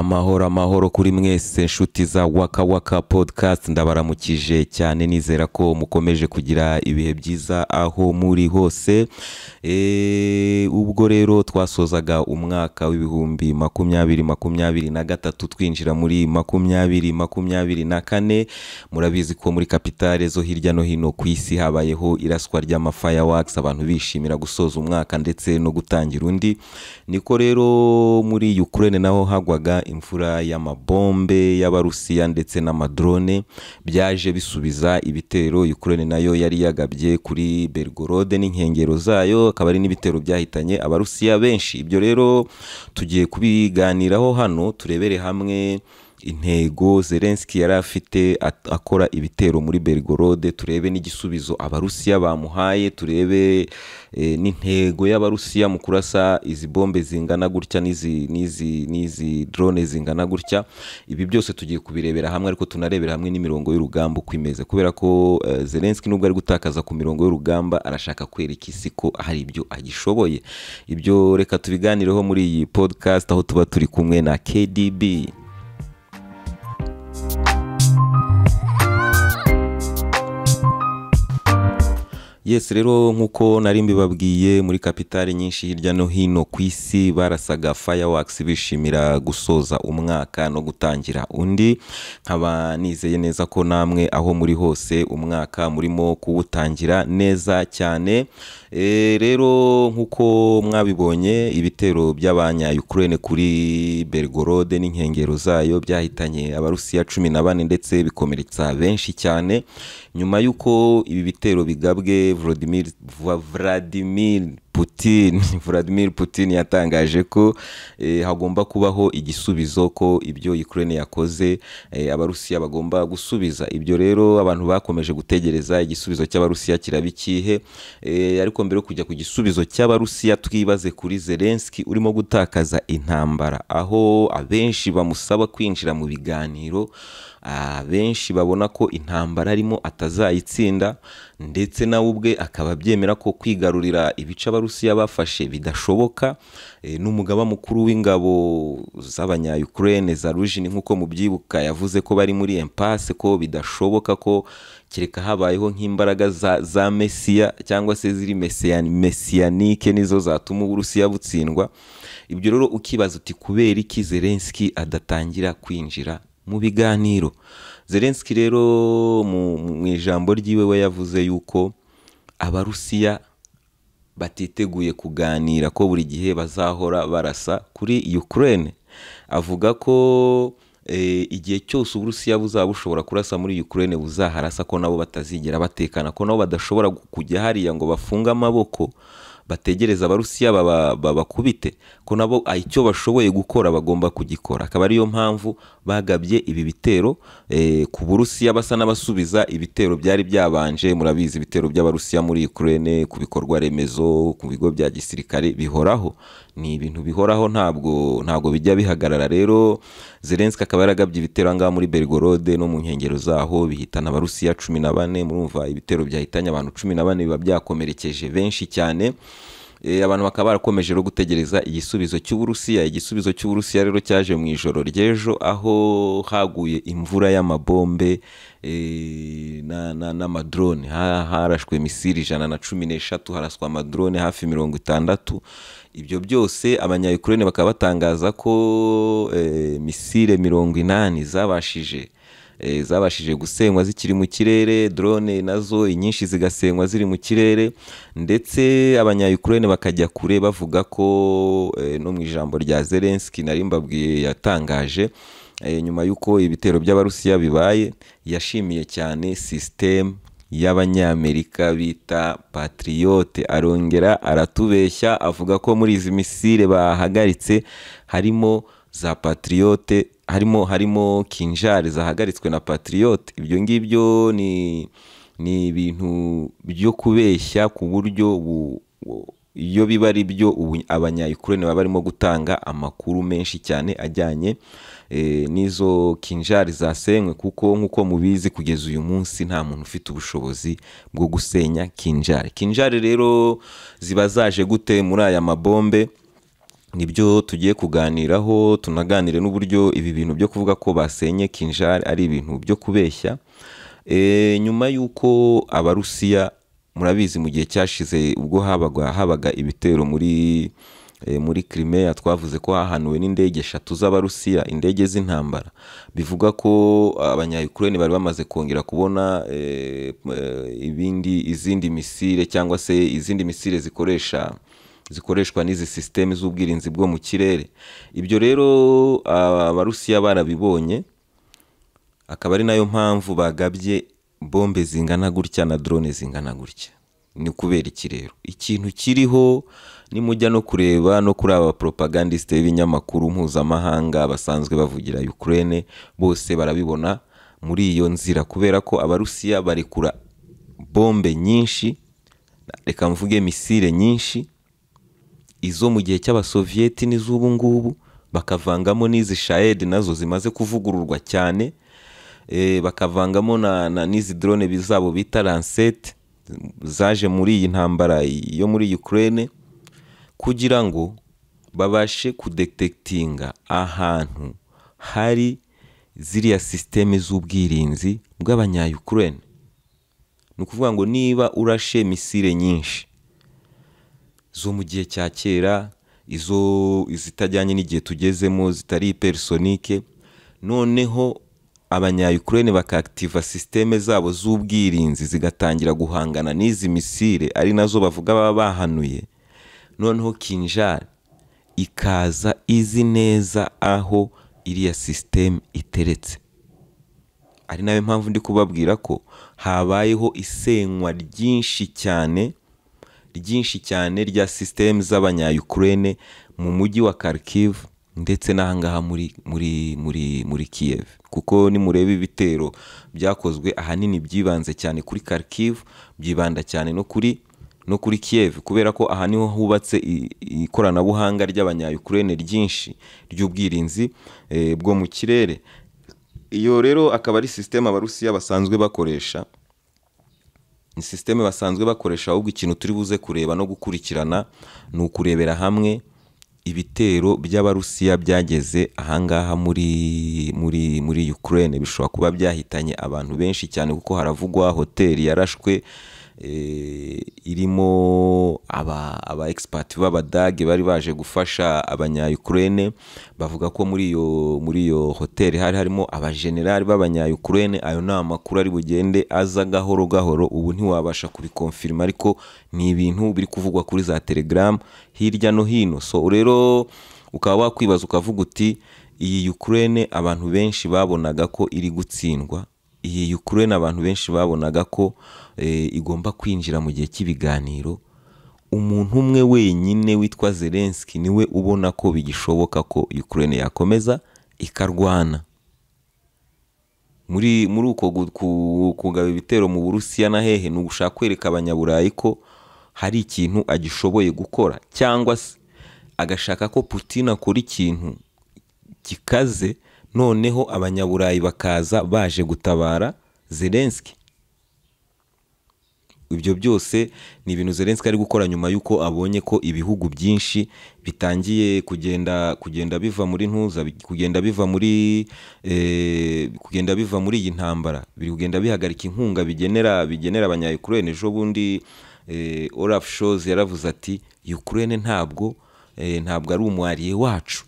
Amahoro amahoro kuri mwese nshuti za Waka Waka Podcast, ndabaramukije cyane, nizera ko mukomeje kugira ibihe byiza aho muri hose. Ubwo rero twasozaga umwaka w'2023 twinjira muri 2024. Murabizi ko muri kapitale zo hirya no hino ku isi habayeho iraswa ry'ama fireworks, abantu bishimira gusoza umwaka ndetse no gutangira undi. Niko rero muri Ukraine naho hagwaga imfura y'amabombe y'Abarusiya ndetse n'amadrone, byaje bisubiza ibitero Ukraine nayo yari yagabye kuri Belgorod n'inkengero zayo, akaba ari n'ibitero byahitanye Abarusiya benshi. Ibyo rero tugiye kubiganiraho hano, turebere hamwe intego Zelensky yari afite akora ibitero muri Belgorod, turebe n'igisubizo Abarusiya bamuhaye, turebe n'intego y'Abarusiya mu kurasa izi bombe zingana gutya n'izi drone zingana gutya. Ibi byose tugiye kubirebera hamwe, ariko tunarebera hamwe n'imirongo y'urugamba uko imeze, kubera ko Zelensky nubwo ari gutakaza ku mirongo y'urugamba arashaka kwereka isi ko hari ibyo agishoboye. Ibyo reka tubiganireho muri iyi podcast aho tuba turi kumwe na KDB. Yes, rero nkuko nari mbibabwiye, muri kapitale nyinshi hirya no hino ku isi barasaga fireworks bishimira gusoza umwaka no gutangira undi. Nkaba nizeye neza ko namwe aho muri hose umwaka murimo kuwutangira neza cyane. Rero nkuko mwabibonye, ibitero by'abanya Ukraine kuri Belgorod n'inkengero zayo byahitanye Abarusiya 14 ndetse bikomeretsa benshi cyane. Nyuma yuko ibi bitero bigabwe, Vladimir Putin yatangaje ko hagomba kubaho igisubizo ko ibyo Ukraine yakoze Abarusiya bagomba gusubiza. Ibyo rero abantu bakomeje gutegereza igisubizo cy'Abarusiya kirabikihe. Ariko mbere yo kujya ku gisubizo cy'Abarusiya, twibaze kuri Zelensky urimo gutakaza intambara, aho abenshi bamusaba kwinjira mu biganiro, abenshi babona ko intambara arimo atazayitsinda, ndetse nawe ubwe akaba abyemera ko kwigarurira ibice Abarusiya bafashe bidashoboka. N'umugaba mukuru w'ingabo z'abanya Ukraine Zaluzhny, nkuko mubyibuka, yavuze ko bari muri impasse, ko bidashoboka, ko kereka habayeho nk'imbaraga za Mesiya cyangwa se ziri mesianike nizo zatuma Uburusiya butsindwa. Ibyo rero ukibaza uti kubera iki Zelensky adatangira kwinjira mu biganiro? Zelensky rero mu ijambo ryiwe we yavuze yuko Abarusiya batiteguye kuganira, ko buri gihe bazahora barasa kuri Ukraine. Avuga ko igihe cyose Uburusiya buzaba bushobora kurasa muri Ukraine buzaharasa, ko nabo batazigera batekana, ko nabo badashobora kujya hariya ngo bafunge amaboko bategereza Abarusiya babakubite, ko nabo icyo bashoboye gukora bagomba kugikora. Akaba ariyo mpamvu bagabye ibi bitero ku Burusiya, basa n'abasubiza ibitero byari byabanje. Murabizi ibitero by'Abarusiya muri Ukraine ku bikorwa remezo, ku bigo bya gisirikare bihoraho, ni ibintu bihoraho, ntabwo bijya bihagarara. Rero Zelensky akaba yaragabye ibitero ngaha muri Belgorod no mu nkengero zaho, bihitana Abarusiya 14. Murumva ibitero byahitanye abantu 14 biba byakomerekeje benshi cyane. Abantu bakaba barakomeje rero gutegereza igisubizo cy'Uburusiya. Igisubizo cy'Uburusiya rero cyaje mu ijoro ry'ejo, aho haguye imvura y'amabombe n'amadrone. Harashwe misiri 113, haraswa amadrone hafi 60. Ibyo byose abanya Ukraine bakaba batangaza ko misile 80 zabashije gusenywa zikiri mu kirere, drone nazo inyinshi zigasenywa ziri mu kirere, ndetse abanya Ukraine bakajya kure bavuga ko no mu ijambo rya Zelensky nari mbabwiye yatangaje nyuma yuko ibitero by'Abarusiya bibaye, yashimiye cyane system y'Abanyamerika bita Patriote. Arongera aratubeshya avuga ko muri izi misile bahagaritse harimo za Patriote, harimo Kinjal zahagaritswe na Patriote. Ibyo ngibyo ni ibintu byo kubeshya, ku buryo iyo biba ari byo abanya Ukraine baba barimo gutanga amakuru menshi cyane ajyanye n'izo Kinjal zasenywe, kuko nkuko mubizi kugeza uyu munsi nta muntu ufite ubushobozi bwo gusenya Kinjal. Kinjal rero ziba zaje gute muri aya mabombe? Nibyo tugiye kuganiraho, tunaganire n'uburyo ibi bintu byo kuvuga ko basenye Kinjal ari ibintu byo kubeshya. Nyuma y'uko Abarusiya, murabizi mu gihe cyashize ubwo habaga ibitero muri Crimea, twavuze ko hahanuwe n'indege 3 z'Abarusiya, indege z'intambara. Bivuga ko abanya-Ukraine bari bamaze kongera kubona izindi misile cyangwa se izindi misile zikoreshwa n'izi systeme z'ubwirinzi bwo mu kirere. Ibyo rero Abarusiya barabibonye, akaba ari nayo mpamvu bagabye bombe zingana gutya na drone zingana gutya. Ni kubera iki rero? Ikintu kiriho nimujya no kureba no kuri aba propagandiste b'ibinyamakuru mpuzamahanga basanzwe bavugira Ukraine, bose barabibona muri iyo nzira, kubera ko Abarusiya barekura bombe nyinshi, reka mvuge misile nyinshi, izo mu gihe cy'Abasovieti n'iz'ubu ngubu, bakavangamo n'izi Shahed nazo zimaze kuvugururwa cyane, bakavangamo na n'izi drone bizabo bita Lancet zaje muri iyi ntambara yo muri Ukraine, kugira ngo babashe kudetektinga ahantu hari ziriya systeme z'ubwirinzi bw'abanya-Ukraine. Ni ukuvuga ngo niba urashe misile nyinshi zo mu gihe cya kera, izo zitajyanye n'igihe tugezemo, zitari hypersonique, noneho abanya-Ukraine bakaactiva systeme zabo z'ubwirinzi zigatangira guhangana n'izi misile ari nazo bavuga baba bahanuye, noneho Kinjal ikaza izi neza aho iriya systeme iteretse. Ari nayo mpamvu ndi kubabwira ko habayeho isenywa ryinshi cyane, ryinshi cyane rya systeme z'abanya-Ukraine mu mujyi wa Kharkiv ndetse n'ahangaha muri Kiev, kuko nimureba ibitero byakozwe ahanini byibanze cyane kuri Kharkiv, byibanda cyane no kuri Kiev, kubera ko aha niho hubatse ikoranabuhanga ry'abanya-Ukraine ryinshi ry'ubwirinzi bwo mu kirere. Iyo rero akaba ari systeme Abarusiya basanzwe bakoresha, ni systeme basanzwe bakoresha. Ahubwo ikintu turi buze kureba no gukurikirana ni ukurebera hamwe ibitero by'Abarusiya byageze ahangaha muri Ukraine. Bishobora kuba byahitanye abantu benshi cyane, kuko haravugwa hoteli yarashwe irimo aba expert b'Abadage bari baje gufasha abanya-Ukraine. Bavuga ko muri iyo hoteli hari harimo abagenerali b'abanya-Ukraine. Ayo ni amakuru ari bugende aza gahoro gahoro, ubu ntiwabasha kubikonfirma, ariko ni ibintu biri kuvugwa kuri za Telegram hirya no hino. So rero ukaba wakwibaza ukavuga uti iyi Ukraine abantu benshi babonaga ko iri gutsindwa, iyi Ukraine abantu benshi babonaga ko igomba kwinjira mu gihe cy'ibiganiro, umuntu umwe wenyine witwa Zelensky niwe ubona ko bigishoboka ko Ukraine yakomeza ikarwana. Muri uko kugaba ibitero mu Burusiya na hehe, ni ugushaka kwereka abanyaburayi ko hari ikintu agishoboye gukora, cyangwa se agashaka ko Putin akora ikintu gikaze, noneho abanyaburayi bakaza baje gutabara Zelensky. Ibyo byose ni ibintu Zelensky ari gukora nyuma yuko abonye ko ibihugu byinshi bitangiye kugenda biva muri ntuza, kugenda biva muri kugenda biva muri iyi ntambara, biri kugenda bihagarika inkunga bigenera abanya-Ukraine. Ejo bundi Olaf Scholz yaravuze ati Ukraine ntabwo ari umwariye wacu,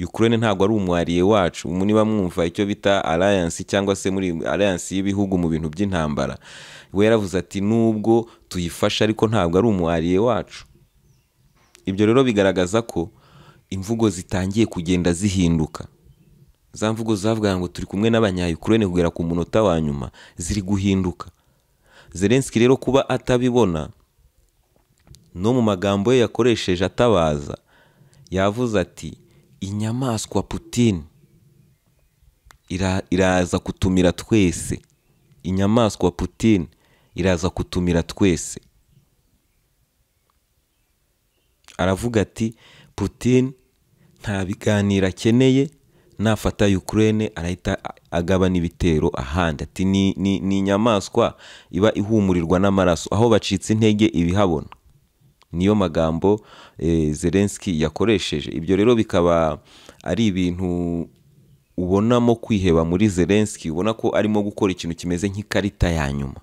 Ukraine ntabwo ari umwariye wacu. Niba mwumva icyo bita alliance cyangwa se muri alliance y'ibihugu mu bintu by'intambara, we yaravuze ati nubwo tuyifasha ariko ntabwo ari umwariye wacu. Ibyo rero bigaragaza ko imvugo zitangiye kugenda zihinduka. Za mvugo zavuga ngo turi kumwe n'abanya-Ukraine kugera ku munota wa nyuma ziri guhinduka. Zelensky rero kuba atabibona, no mu magambo ye yakoresheje atabaza, yavuze ati inyamaswa Putin iraza kutumira twese, inyamaswa Putin iraza kutumira twese. Aravuga ati Putin nta biganiro akeneye, nafata Ukraine arahita agabana ibitero ahandi. Ati ni inyamaswa iba ihumurirwa n'amaraso, aho bacitse intege ibihabona. Niyo magambo Zelensky yakoresheje. Ibyo rero bikaba ari ibintu ubonamo kwiheba muri Zelensky, ubona ko arimo gukora ikintu kimeze nk'ikarita ya nyuma,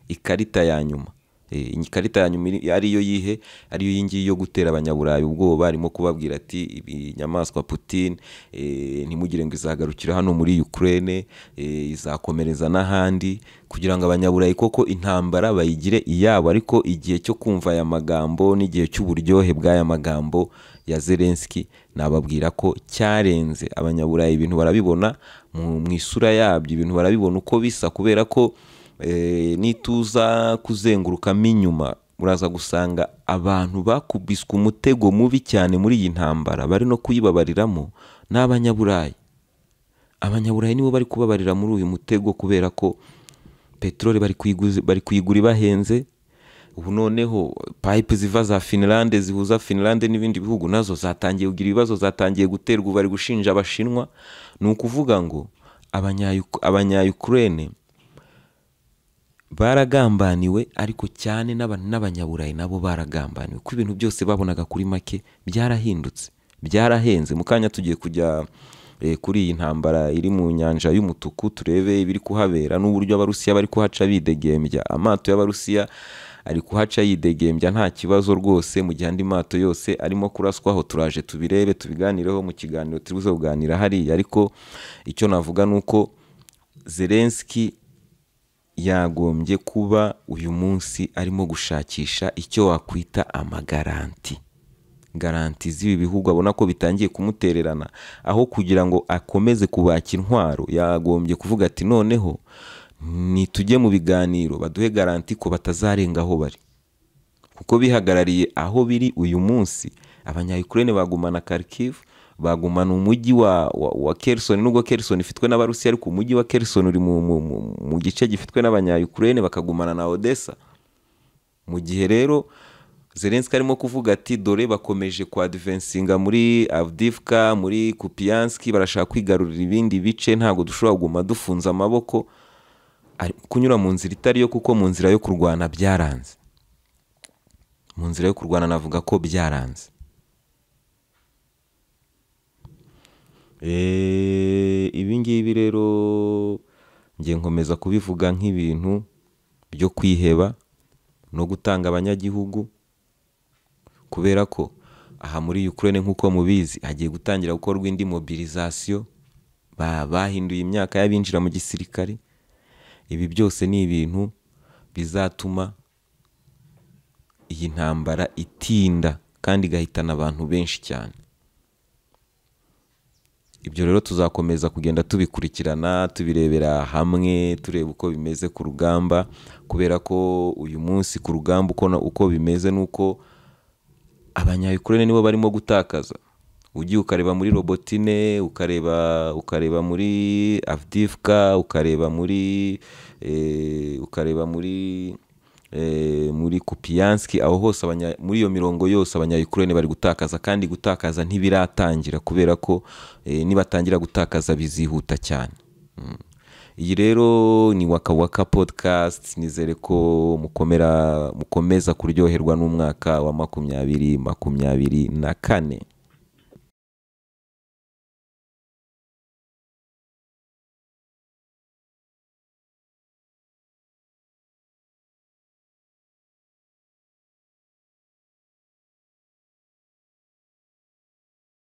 ikarita ya nyuma. Ikarita ya nyuma ariyo yihe? Ariyo iyi ngiyi yo gutera abanyaburayi ubwoba. Arimo kubabwira ati inyamaswa Putin, ntimugire ngo izagarukira hano muri Ukraine, izakomereza n'ahandi, kugira ngo abanyaburayi koko intambara bayigire iyabo. Ariko igihe cyo kumva aya magambo n'igihe cy'uburyohe bw'aya magambo ya Zelensky, nababwira ko cyarenze. Abanyaburayi ibintu barabibona mu isura yabyo, ibintu barabibona uko bisa, kubera ko nituza kuzengurukamo inyuma uraza gusanga abantu bakubiswe umutego mubi cyane muri iyi ntambara, bari no kuyibabariramo ni abanyaburayi. Abanyaburayi nibo bari kubabarira muri uyu mutego, kubera ko peteroli bari kuyigura ibahenze. Ubu noneho pipe ziva za Finland zihuza Finland n'ibindi bihugu nazo zatangiye kugira ibibazo, zatangiye guterwa, bari gushinja abashinwa. Ni ukuvuga ngo abanya-Ukraine baragambaniwe, ariko cyane n'abanyaburayi nabo baragambaniwe, kuko ibintu byose babonaga kuri make byarahindutse, byarahenze. Mu kanya tugiye kujya kuri iyi ntambara iri mu nyanja y'umutuku, turebe ibiri kuhabera n'uburyo abarusiya bari kuhaca bidegembya. Amato y'abarusiya ari kuhaca yidegembya nta kibazo rwose, mu gihe andi mato yose arimo kuraswaho. Turaje tubirebe, tubiganireho mu kiganiro turi buze kuganira hariya. Ariko icyo navuga ni uko Zelensky yagombye kuba uyu munsi arimo gushakisha icyo wakwita amagaranti, garanti z'ibi bihugu abona ko bitangiye kumutererana. Aho kugira ngo akomeze kubaka intwaro, yagombye kuvuga ati noneho nitujye mu biganiro baduhe garanti ko batazarenga aho bari, kuko bihagarariye aho biri uyu munsi. Abanya-Ukraine bagumana Kharkiv, bagumana umujyi wa Kherson, nubwo Kherson ifitwe n'abarusiya, ariko umujyi wa Kherson uri mu gice gifitwe n'abanya-Ukraine, bakagumana na Odessa. Mu gihe rero Zelensky arimo kuvuga ati dore bakomeje kuadvancinga muri Avdiivka, muri Kupiansk, barashaka kwigarurira ibindi bice, ntabwo dushobora kuguma dufunze amaboko. Ari kunyura mu nzira itari yo, kuko mu nzira yo kurwana byaranze. Mu nzira yo kurwana navuga ko byaranze. Ibi ngibi rero ngiye nkomeza kubivuga nk'ibintu byo kwiheba no gutanga abanyagihugu, kubera ko aha muri Ukraine nk'uko mubizi hagiye gutangira gukorwa indi mobilisation, bahinduye imyaka y'abinjira mu gisirikare. Ibi byose ni ibintu bizatuma iyi ntambara itinda kandi igahitana abantu benshi cyane. Ibyo rero tuzakomeza kugenda tubikurikirana, tubirebera hamwe, tureba uko bimeze ku rugamba, kubera ko uyu munsi ku rugamba uko bimeze nuko abanya-Ukraine nibo barimo gutakaza. Ugiye ukareba muri Robotine, ukareba muri Avdiivka, ukareba muri muri Kupiansk, aho hose muri iyo mirongo yose abanya-Ukraine bari gutakaza, kandi gutakaza ntibiratangira, kubera ko nibatangira gutakaza bizihuta cyane. Iyi rero ni Waka Waka Podcast, nizere ko mukomeza kuryoherwa n'umwaka wa 2024.